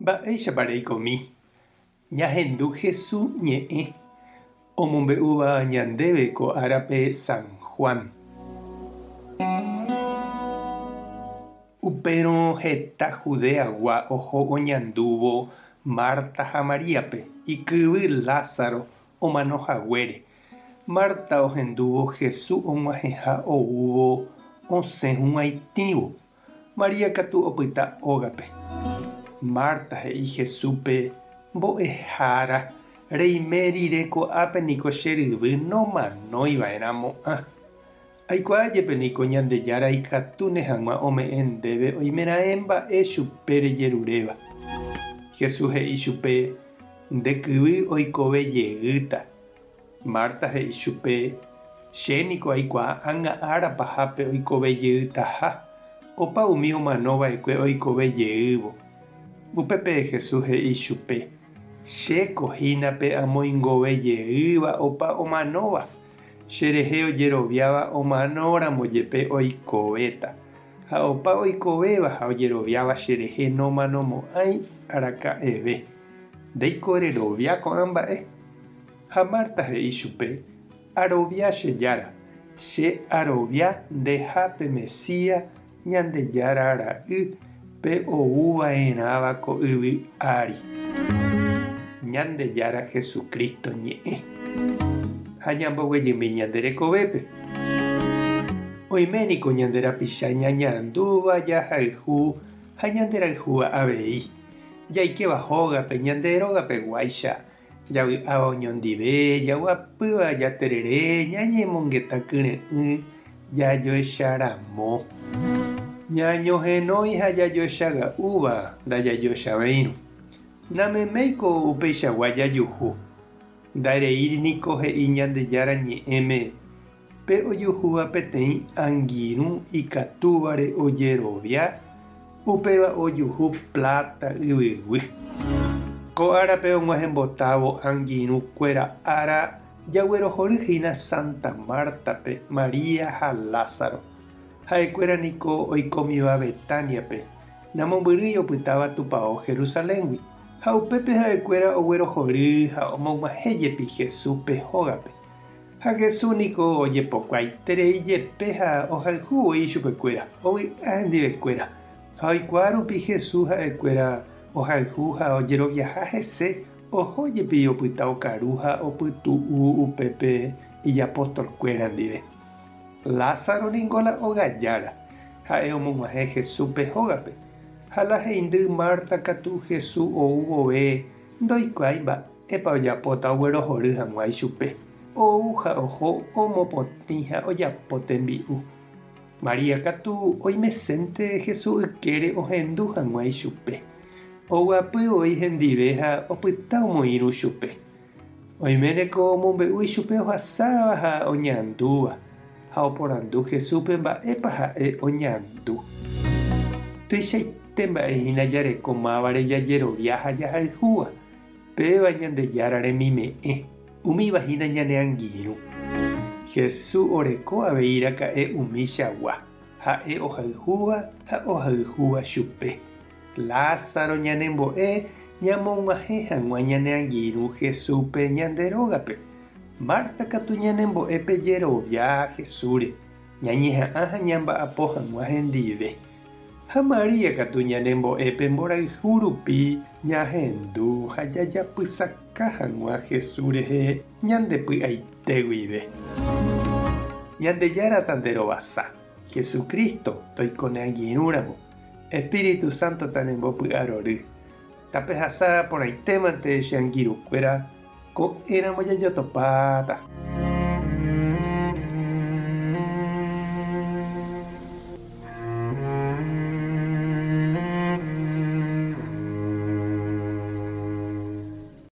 Mba'éichapa reikomi ñahendu Hesu ñe'ẽ omombe'úva ñandéve ko árape San Juan. Upérõ heta Judeagua oho oñandúvo Marta ha Maríape, ikyvy Lázaro omano haguére. Marta ohendúvo Hesu og̃uahẽha oúvo osẽ hug̃uaitĩvo. María katu opyta ógape. Marta he'i Jesúspe, Mbo'ehára, reime rire ko'ápe niko che ryvy nomanói va'erã mo'ã. Aikuaa jepe niko Ñandejára ikatúne hag̃ua ome'ẽ ndéve oimeraẽ mba'e chupe rejeruréva. Jesús he'i chupe, Nde kyvy oikove jeýta. Marta he'i chupe, Che niko aikuaa ág̃a ára pahápe oikove jeytaha, opa umi omano va'ekue oikove jeývo. Upépe Jesús he'i chupe, Chéko hína pe amoingove jeýva opa omanóva, che rehe ojeroviáva omanóramo jepe oikovéta, ha opa oikovéva ha ojeroviáva che rehe nomanomo'ãi araka'eve. Ndéiko rerovia ko'ã mba'e? Ha Marta he'i chupe, Arovia che Jára, che arovia ndeha pe Mesías, Ñandejára Ra'y, pe ou va'erãva ko yvy ári. Ñandejára Jesucristo ñe'ẽ. Ha ñamboguejymi ñande rekovépe. Oime niko ñande rapicha ñañandúva jahayhu ha ñanderayhúva avei. Jaikéva hógape ñande rógapeguáicha Javy'áva oñondive, jaguapýva jaterere, ñañemongeta kyre'ỹ jajoecharamo. Ñañohenói ha jajoechaga'úva ndajajoechavéirõ. Nameméiko upeichagua jajuhu. Ndareíri niko he'i Ñandejára Ñe'ẽme pe ojuhúva peteĩ angirũ ikatúvare ojerovia, upéva ojuhu pláta yvyguy. Ko árape og̃uahẽmbotávo angirũ kuéra ára jaguerohory hína Santa Marta-pe, María ha Lázaro. Ha'ekuéra niko oikómiva Betániape, namombyrýi opytáva tupao Jerusaléngui, ha upépe ha'ekuéra oguerohory ha omog̃uahẽ jepi Jesúspe hógape. Ha Jesús niko ojepokuaaiterei jepe ha ohayhu voi ichupekuéra, ovy'a hendivekuéra. Ha oikuaa rupi Jesús ha'ekuéra ohayhu ha ojeroviaha hese, oho jepi opyta okaru ha opytu'u upépe ijapostolkuéra ndive. Lázaro ningo la ogajára, ha'e omog̃uahẽ Jesúspe hógape. Ha la heindy Marta katu Jesús ou vove ndoikuaái mba'épa ojapóta oguerohory hag̃ua ichupe. Ou ha oho omopotĩ ha ojapo tembi'u. María katu oimesénte Jesús ykére ohendu hag̃ua ichupe. Oguapy voi hendive ha opyta omoĩrũ chupe. Oiméneko omombe'u ichupe ohasáva ha oñandúva, ha oporandu Jesúspe mba'épa ha'e oñandu. Tuichaite mba'e hína jareko mávare jajerovia ha jahayhúva, péva Ñandejára remime'ẽ, umíva hína ñane angirũ. Jesús oreko avei raka'e umíchagua, ha'e ohayhúva ha ohayhúva chupe. Lázaro ñanembo'e ñamog̃uahẽ hag̃ua ñane angirũ Jesúspe ñande rógape. Marta katu ñanembo'e pe jerovia Jesúsre, ñañeha'ã ha ñamba'apo hag̃ua hendive. Ha María katu ñanembo'e pe mborayhu rupi ñahendu ha jajapysaka hag̃ua Jesús rehe ñande py'aite guive. Ñandejára tanderovasa, Jesucristo toiko ne angirũramo. Espíritu Santo tanembopy'arory. Tapehasa porãitémante che angirũkuéra ko'ẽramo jajotopáta.